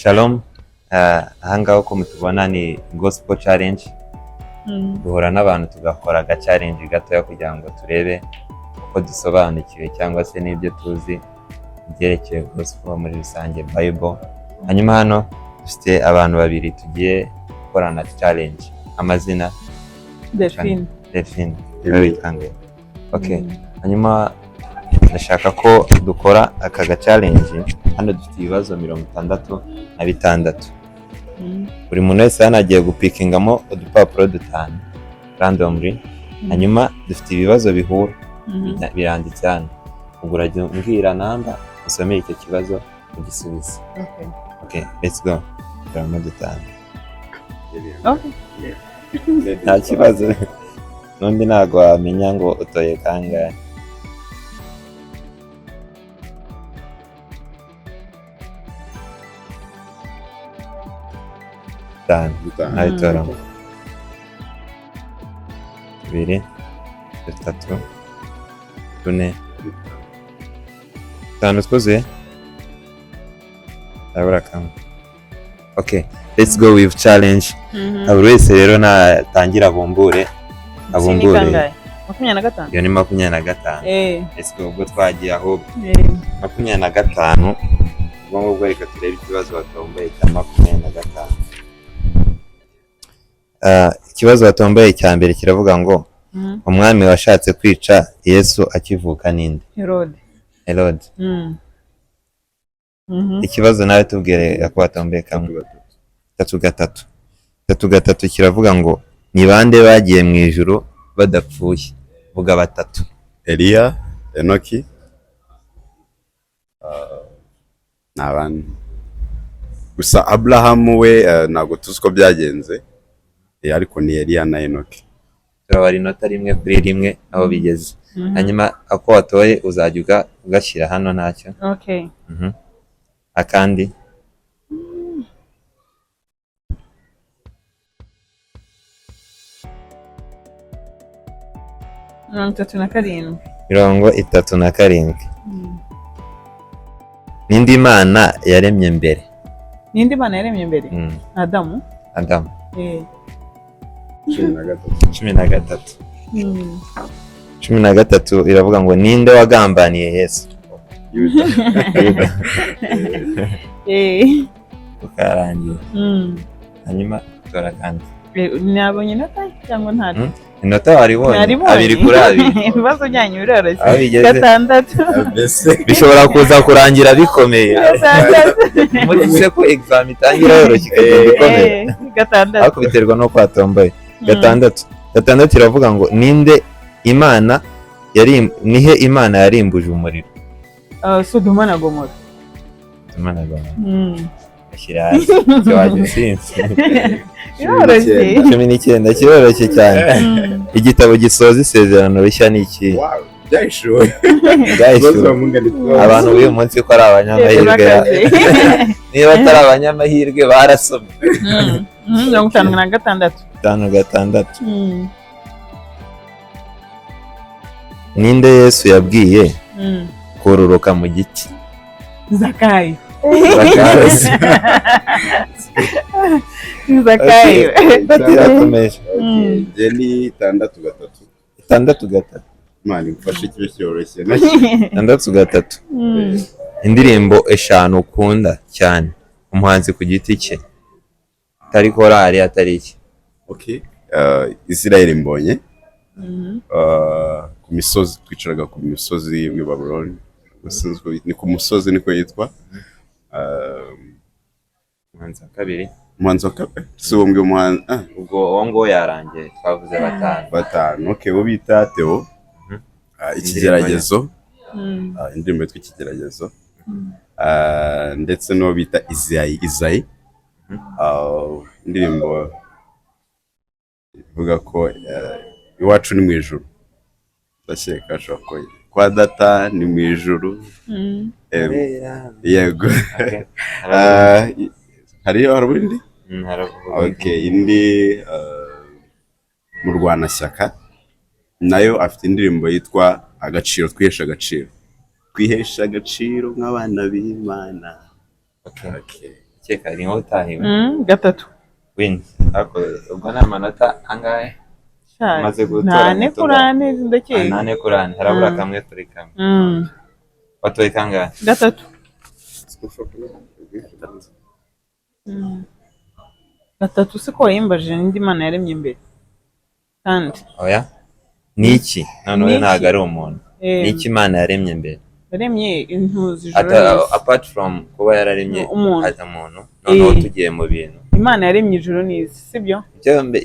Shalom. Ahangaha uko mutubona ni Gospel Challenge. Duhura n'abantu tugakora aga challenge gatoya kugira ngo turebe uko dusobanukiwe cyangwa se n'ibyo tuzi ibyerekeye gospel muri rusange, Bible. Hanyuma hano dufite abantu babiri tugiye gukorana challenge. Amazina? Delphine. Delphine. Witange. Okay. Hanyuma ndashaka ko dukora aka ga challenge. Hano dufite ibibazo 66. Buri muntu wese hano agiye gupikingamo udupapuro dutanu randomly. Hanyuma dufite ibibazo bihura, biranditse hano. Ubwo urajya umbwira namba, usomere icyo kibazo, ugisubize. Okay. Okay, let's go. Turabona dutanu. Okay. Nta kibazo, n'undi ntabwo wamenya ngo utoye kangahe. Bitanu nabitoramo tubiri, dutatu, tune, dutanu twuzuye, ndabura kamwe. Okay, let's go with challenge. Buri wese rero natangira abumbure abumbure. Kangahe? 25. Iyo ni 25. Let's go. Ubwo twagiye ahubwo. 25. Ubwo ngubwo reka turebe ikibazo batomboye cya 25. Ikibazo batomboye cya mbere kiravuga ngo: "Umwami washatse kwica Yesu akivuka ninde?" Herode. Herode. Ikibazo nawe tubwire ko watomboye kamwe. Tatu gatatu. Tatu gatatu kiravuga ngo: "Ni bande bagiye mu ijuru badapfuye? Vuga batatu." Eliya, Enoki, ni abandi gusa. Aburahamu we ntabwo tuzi uko byagenze, ariko ni Eliya na Enoki. Turabara inota rimwe kuri rimwe aho bigeze. Hanyuma ako watoye uzajya ugashyira hano, ntacyo. Okay. Akandi. 37. 37. N'indi mana yaremye mbere? Ninde Imana yaremye mbere? Adamu. Adamu. 13. 13. 13 iravuga ngo: "Ninde wagambaniye Yesu?" Yuda. Yuda. Ukarangiye. Hanyuma tora kandi. Nabonye inota cyangwa ntari? Inota waribonye. Naribonye. 2 kuri 2. Ibibazo byanyu biroroshye. Aho bigeze. Gatandatu. Mbese Bishobora kuza kurangira bikomeye. Gatandatu. Muri se ko exam itangira yoroshye ikagenda ikomeye. Gatandatu. Ariko biterwa n'uko watomboye. Gatandatu. Gatandatu iravuga ngo: "Ninde Imana yari, nihe Imana yarimbuje umuriro?" Sodoma na Gomora. Imana agomba ashyira hasi icyo wajya usinze. Biroroshye. 19 kiroroshye cyane. Igitabo gisoza isezerano rishya ni iki? Wow, byahishuwe. Byahishuwe. Abantu b'uyu munsi ko ari abanyamahirwe. Bakaze. Niba atari abanyamahirwe barasomye. 56. Tanu gatandatu. Ninde Yesu yabwiye kururuka mu giti? Zakayo. Zakayo. Zakayo. Irakomeje. Njye ni itandatu gatatu. Itandatu gatatu. Imana imfashe kibe cyoroshye. Itandatu gatatu. Indirimbo eshanu ukunda cyane, umuhanzi ku giti cye, atari korali, atari iki. Okay. Israel Mbonye. Ku misozi, twicaraga ku misozi y'i Babuloni. Sinzi uko ni ku musozi niko yitwa. Umuhanzi wa kabiri. Umuhanzi wa kabiri si uwo mbwiye umuhanzi Ubwo uwo nguwo yarangiye, twavuze batanu. Batanu. Okay, bo bita Theo. Ikigeragezo. Indirimbo yitwa Ikigeragezo. Ndetse n'uwo bita Izayi Izayi. Indirimbo ivuga ko iwacu ni mu ijuru, ndakeka ashobora kuba kwa data ni mu ijuru. Yego. Okay. Hariyo hari ubundi. Haravuga. Okay, indi Murwanashyaka nayo afite indirimbo yitwa Agaciro, twihesha agaciro, twihesha agaciro nk'abana b'Imana. Okay. Okay. Ndakeka ni wowe utahiwe. Gatatu. Win. Ariko ubwo ni amanota angahe? Sha, Umaze gutora nane amanota kuri ane, ndakeka. Ane kuri ane, harabura kamwe kuri kamwe. Watoye kangahe? Gatatu. Gatatu siko wayimbajije n'indi Mana yaremye mbere kandi? Oya, ni iki noneho? Ni iki? Ntabwo ari umuntu. Ni iki Imana yaremye mbere? Yaremye intuzi, ijoro n'isi. Apart from kuba yararemye Umuntu. Aza umuntu, noneho tugiye mu bintu. Imana yaremye ijuru n'isi, sibyo?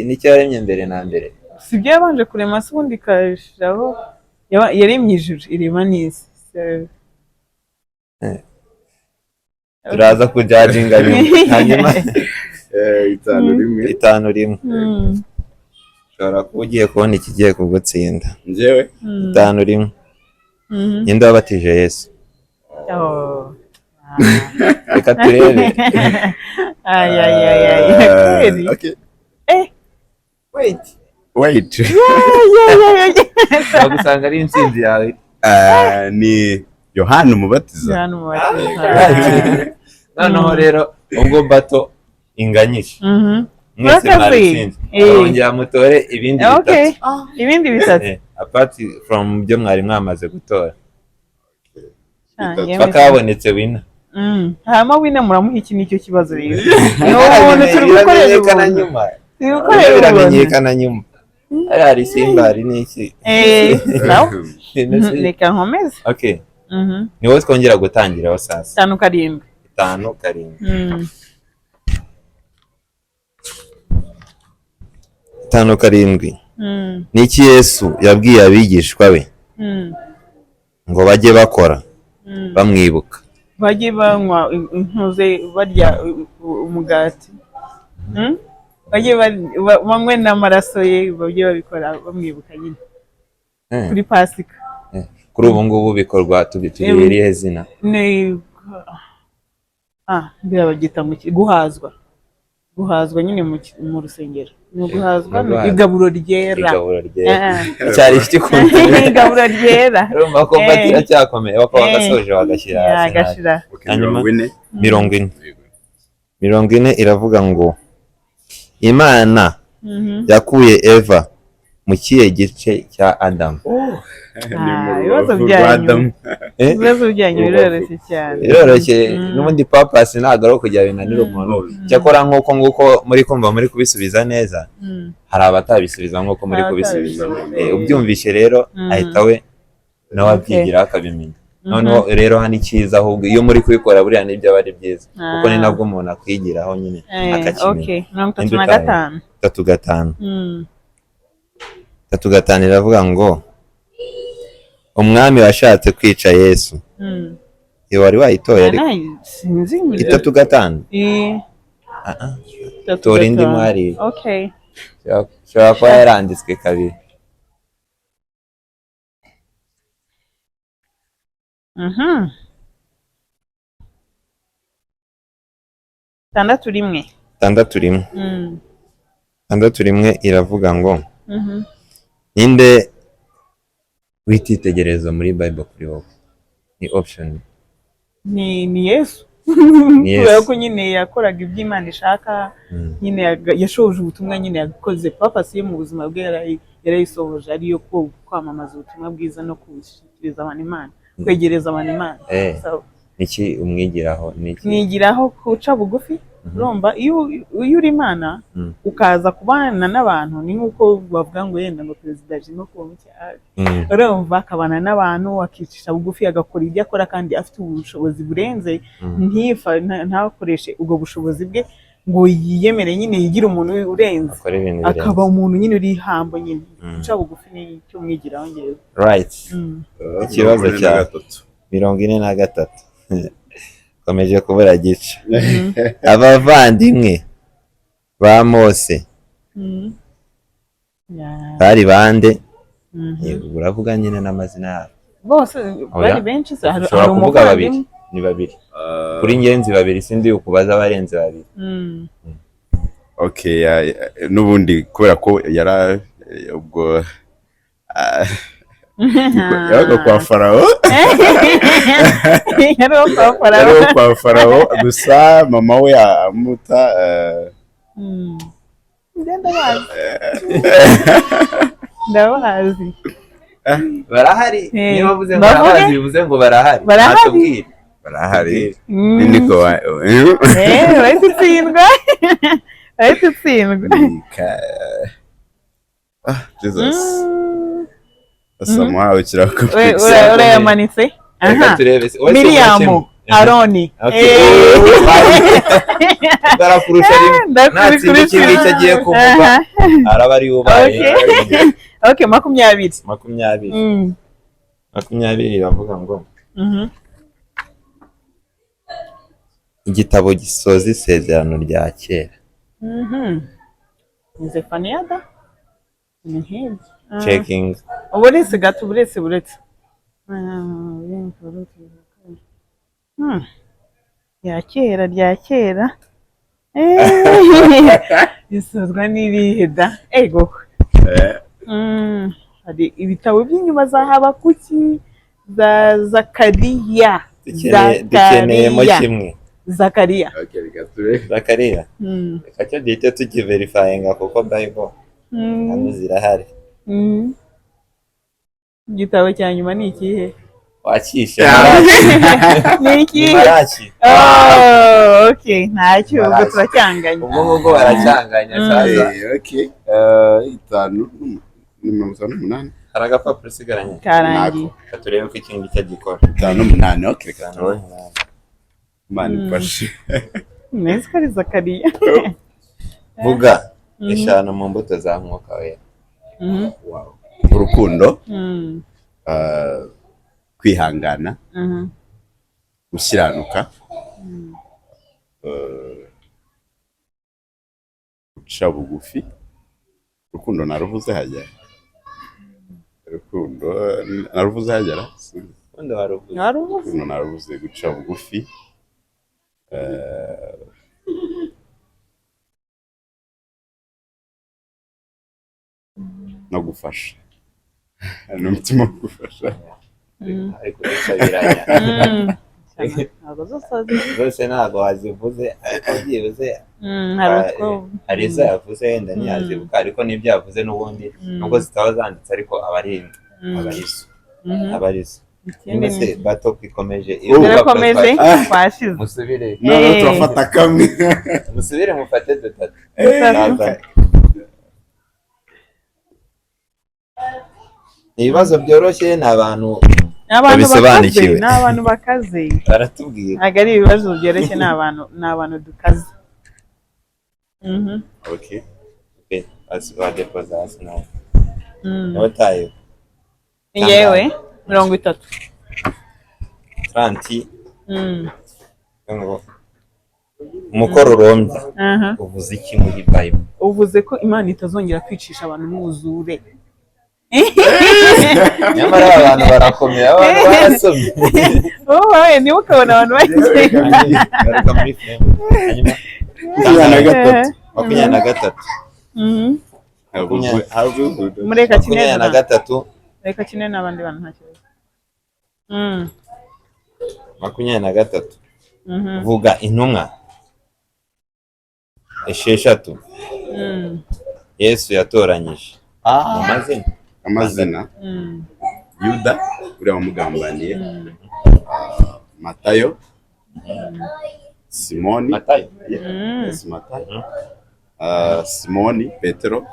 Nicyo yaremye mbere na mbere. Sibyo, yabanje kurema se ubundi ikashiraho, yaremye ijuru irema n'isi. Turaza kujudginga nyuma, hanyuma 5-1. 5-1. Ushobora kuba ugiye kubona ikigiye kugutsinda. Njyewe? 5-1. Ninde wabatije Yesu? Oh. Reka turebe. Ay, ay, ay, ay. Kweli? Okay. Wait. Wait. Yeah, yeah, yeah. Ushobora gusanga ari intsinzi yawe. Ni Yohana Umubatiza. Yohana Umubatiza. Noneho rero ubwo bato inganyije, mwese Murakaze. mwabitsinze, barongera mutore ibindi bitatu. Ibindi bitatu. Apart from byo mwari mwamaze gutora. Ah, Bitatu. yewe. Paka habonetse winner. Hama winner muramuha iki? Nicyo kibazo rero. Ni ubuntu turi gukorera. Biramenyekana Ubuntu. nyuma. Turi gukorera ubuntu. Biramenyekana nyuma, hari simba, hari n'iki. Sawa. Reka nkomeze. Okay, ni wowe twongera gutangiraho sasa. 5-7. 5-7. 5-7. Ni iki Yesu yabwiye abigishwa be ngo bajye bakora bamwibuka? Bajye banywa intuze, barya umugati. Bajye banywe n'amaraso ye, bajye babikora bamwibuka nyine kuri Pasika. Kuri ubu ngubu bikorwa tubiha irihe zina? Ni mbere babyita ngo iki? Guhazwa, guhazwa nyine mu rusengero ni uguhazwa. Ni uguhazwa. Igaburo ryera. Igaburo ryera. Cyari gikunze. Igaburo ryera. Urumva ko kiracyakomeye, bakaba bagasoje bagashyira hasi. Agashira. Okay, Hanyuma- 40. 40. 40 iravuga ngo Imana yakuye Eva mu kihe gice cya Adamu? Ni mu Ah, ibibazo rubavu rwa byanyu. Adamu. Ibibazo byanyu Urubavu. biroroshye cyane. Biroroshye. N'ubundi purpose ntabwo ari ukugira binanire umuntu. Cyakora nk'uko nguko muri kumva muri kubisubiza neza, hari abatabisubiza nk'uko muri Hari kubisubiza. abatabisubiza. Ubyumvishe rero ahita we nawe abyigiraho akabimenya. Noneho rero hano icyiza ahubwo iyo muri kubikora buriya nibyo aba ari byiza, kuko ni nabwo umuntu akwigiraho nyine akakimenya. Okay, mirongo itatu Ninde na utahe? gatanu. 35. 35 iravuga ngo umwami washatse kwica Yesu. Iyo wari wayitoye ariko. Sinzi. 35. Ah, ah. Itatu Tora indi gatanu. mwari. Okay. Ishobora kuba yaranditswe kabiri. 6-1. 6-1. 6-1 iravuga ngo ninde w'icyitegererezo muri Bible kuri wowe? Ni option. Ni Yesu. Ni Yesu. Kubera ko nyine yakoraga ibyo Imana ishaka. Nyine yashohoje ubutumwa, nyine yakoze purpose ye mu buzima bwe, yarayisohoje, ariyo kwamamaza ubutumwa bwiza no kubushyikiriza abantu Imana, kwegereza abantu Imana. So, Niki umwigiraho? Niki? Mwigiraho guca bugufi. Urumva iyo uri Imana ukaza kubana n'abantu, ni nk'uko bavuga ngo yenda ngo perezida aje no kuba mu cyaro. Urumva akabana n'abantu, akicisha bugufi, agakora ibyo akora kandi afite ubushobozi burenze, ntakoreshe ubwo bushobozi bwe ngo yiyemere nyine, yigire umuntu urenze. Akora ibintu birenze. Akaba umuntu nyine uri humble nyine. Guca bugufi ni icyo mwigiraho ngewe. Right. Ikibazo 43. cyawe. 43, komeje kubura gica. Abavandimwe ba Mose bari bande? Yego, uravuga nyine n'amazina yabo. Bose Oya. bari benshi se? Hari Ushobora hari kuvuga babiri. umuvandimwe. Ni babiri kuri ngenzi, babiri, sindi ukubaza abarenze babiri. Okay, n'ubundi kubera ko yara ubwo Yabaga kwa Farawo. Yari uwo kwa Farawo. Yari uwo kwa Farawo, gusa mama we amuta Njye ndabazi, ndabazi. Barahari. Eh, Niba bavuze ngo bavuge? barabazi, bivuze ngo barahari. Barahari. Natubwire. Barahari. Mm. Niko Urahita utsindwa, urahita utsindwa. Ah, Jesus. Somehow We, urayamanitse. Reka Aha. turebe se. Wowe se Miriyamu, ubona kimwe? Aroni. Okay. Eh. Barakurusha rimwe. Natsinda iki ngiki agiye kuvuga, araba ari ubaye. Okay, 20. 20. 20 bavuga ngo igitabo gisoza isezerano rya kera. Ni Zefaniya da? Ni nk'ibyo. Ah. Checking. Uburetse gato, buretse, buretse. Rya kera, rya kera. Risozwa n'irihe da? Ego. Hari ibitabo by'inyuma za Habakuki, za Zakariya. Dukeneyemo Zakariya. kimwe. Zakariya. Okay, reka turebe. Zakariya. Reka cyo duhite tukiverifyinga kuko Bible hano zirahari. Igitabo cya nyuma ni ikihe? Wakishe. Ni ikihe? Maraki. Oh, okay, ntacyo, ubwo Maraki. turacyanganya. Ubwo ngubwo baracyanganya sasa. Okay. Itanu ni 58. Hari agapapuro usigaranye? Karangiye. Reka turebe ko iki ngiki agikora. 58, okay, reka turebe. Imana ifashe. Nzi ko ari Zakariya. Vuga eshanu mu mbuto za Mwuka Wera. Wow. Urukundo, kwihangana, gukiranuka, guca bugufi. Urukundo naruvuze hajya, urukundo naruvuze hagera. Ubundi waruvuze. Waruvuze. Urukundo naruvuze, guca bugufi, no gufasha, n'umutima wo gufasha. Ariko dusabiranya. Ntabwo zose wazivuze. Zose ntabwo wazivuze, ariko byibuze Hari utwo. Hari izo yavuze wenda ntiyazibuka, ariko n'ibyo yavuze n'ubundi nubwo zitaba zanditse, ariko aba ari aba ari zo, aba ari zo. Ikindi Nyine se ni bato ikomeje. Birakomeje, twashize. Musubire. Noneho turafata kamwe. Musubire mufate dutatu. Dutatu. Naza. Ibibazo byoroshye, ni abantu Ni abantu bakaze. babisobanukiwe. Ni abantu bakaze. Baratubwira. Ntabwo ari ibibazo byoroshye, ni abantu dukaze. Okay. Okay, wadepoza hasi nawe. Nawe tayo. Ni yewe 30. 30. Ngo umukororombya uvuze iki muri Bible? Uvuze ko Imana itazongera kwicisha abantu umwuzure. Nyamara aba bantu barakomeye, abantu barasomye. Wowe niba ukabona abantu bagenda. Garuka muri frame. Hanyuma 23. 23. Mureka kine. 23. Reka kine n'abandi bantu, nta kibazo. 23. Vuga intumwa 6 Yesu yatoranyije mu mazina. Amazina. Yuda uriya wamugambaniye, Matayo, Simoni. Matayo. Yes, Matayo. Simoni Petero.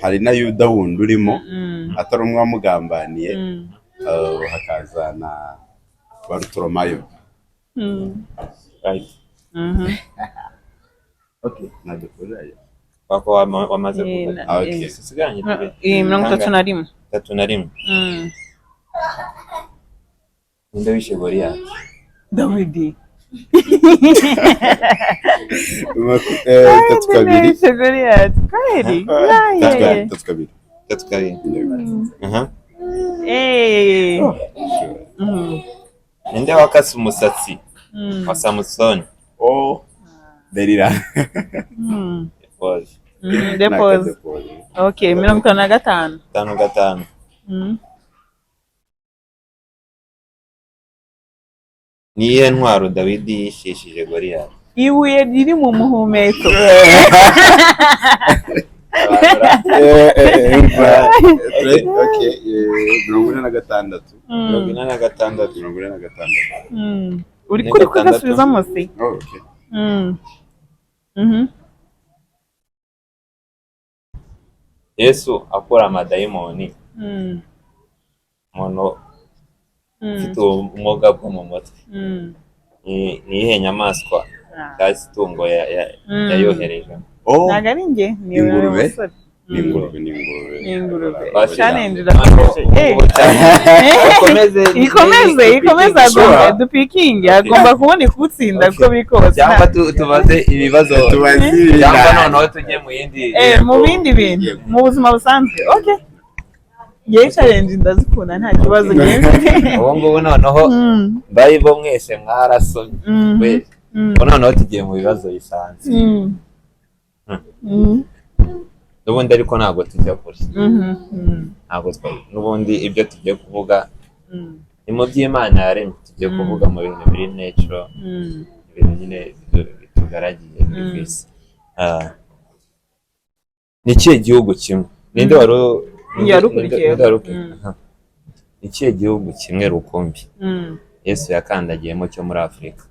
Hari na Yuda wundi urimo atari umwe wamugambaniye. Hakaza na Barutolomayo. Right. Okay, ntabwo. Wako wamaze kuvuga. Ah, okay. Usigaranye tubiri. 31. 31. Ninde wishe Goliyati? Dawidi. 32. Wishe Goliyati kweli? Itatu Ya, ya, ya. 32. 32. Aha. Ninde wakase umusatsi wa Samusoni? Oh, Delila. Was. Depose. Depose. Okay, 55. Tanu gatanu. Ni iyihe ntwaro Dawidi yishishije Goliyati? Ibuye riri mu muhumetso. Okay, 46. 46. 46. Uri Ine kuri gatandatu. kugasubizamo se? Oh, okay. Yesu akura amadayimoni umuntu ufite ubumuga bwo mu mutwe, ni iyihe nyamaswa cyangwa se itungo yayohereje? Oh, Ntabwo ari njye, ni Ingurube? umusore. Ni ingurube, ni ingurube. Ni ingurube. Basi. Challenge irakomeje. Ikomeze. Ikomeze, ikomeze. Sure. Agomba dupikinge, agomba kubona kutsinda uko biri kose. Cyangwa tubaze ibibazo Tubaze cyangwa ibintu. noneho tujye mu yindi. Mu bindi bintu, Yego. mu buzima busanzwe. Okay, ngewe challenge ndazikunda, nta kibazo ngewe mfite. Ubu ngubu noneho Bible mwese mwarasomye we. Ubu noneho tugiye mu bibazo bisanzwe n'ubundi, ariko ntabwo tujya kure. Ntabwo n'ubundi ibyo tugiye kuvuga ni mu by'Imana yaremye. Tugiye kuvuga mu bintu biri natural, ibintu nyine bitugaragiye biri ku isi. Ni ikihe gihugu kimwe, ninde wari Yari ukurikiyeho. ninde wari ukurikiye? Aha. Ni ikihe gihugu kimwe rukumbi Yesu yakandagiyemo cyo muri Afurika?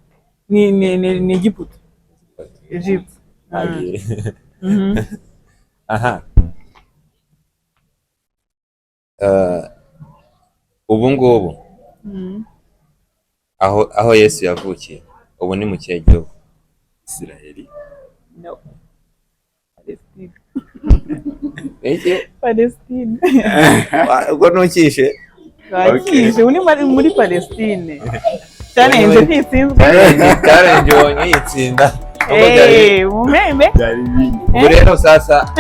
Ni Egiputa, Egypt. Agiye. Aha. Ubu ngubu aho Yesu yavukiye ubu ni mu kihe gihugu? Isiraheli. No. Palestine. Iki? Palestine. Ubwo ntukishe. Bakije, uri muri Palestine. Challenge ntitsinzwe. Challenge ubonye yitsinda. Nubwo byari- Mumembe. Byari bindi. Ubu rero sasa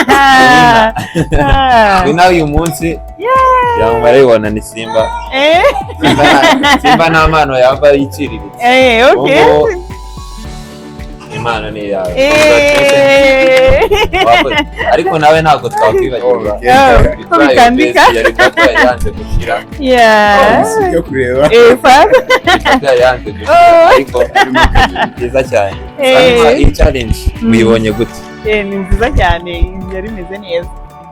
Ah. ni nawe uyu munsi yamara yibona ni Simba. Simba nta mpano yaba yiciriritse. Okay. Ubu impano ni iyawe. Congratulations. Wakoze. Ariko nawe ntabwo twakwibagirwa. Okay. Oh, ko bitandika. Yari gato yari yanze gushyira. Yo kureba. Gato yari yanze gushyira, Oh. ariko byiza cyane. Hanyuma iyi challenge uyibonye gute? Ni nziza cyane, yari imeze neza.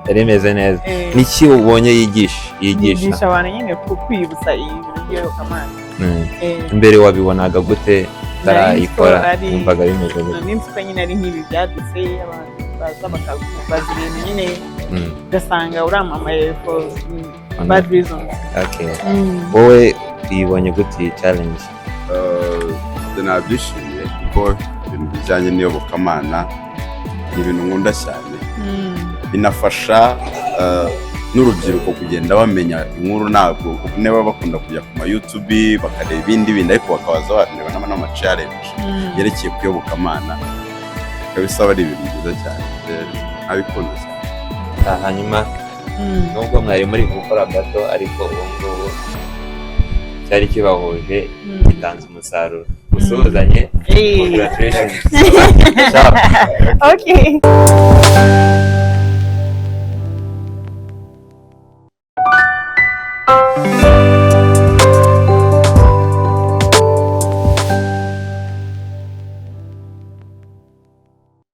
Yari imeze neza. Niki ubonye yigisha yigisha? Yigisha abantu nyine kwibutsa ibintu by'iyobokamana. Mbere wabibonaga gute utarayikora? Nari nzi ko Wumvaga bimeze gute? Nari nzi ko nyine ari nk'ibi byadutse, abantu baza bakakubaza ibintu nyine, ugasanga uramamaye for bad reasons. Okay. Wowe uyibonye gute iyi challenge? Nabyishimiye kuko ibintu bijyanye n'iyobokamana ni ibintu nkunda cyane. Binafasha n'urubyiruko kugenda bamenya inkuru. Ntabwo niba bakunda kujya ku ma YouTube bakareba ibindi bindi, ariko bakabaza bareba n'ama challenge yerekeye kuyobokamana, kabisa aba ari ibintu byiza cyane. Nabikunda cyane. Hanyuma nubwo mwari muri gukora gato, ariko ubu ngubu cyari kibahuje gitanze umusaruro, musuhuzanye. Congratulations. Ciao. Okay.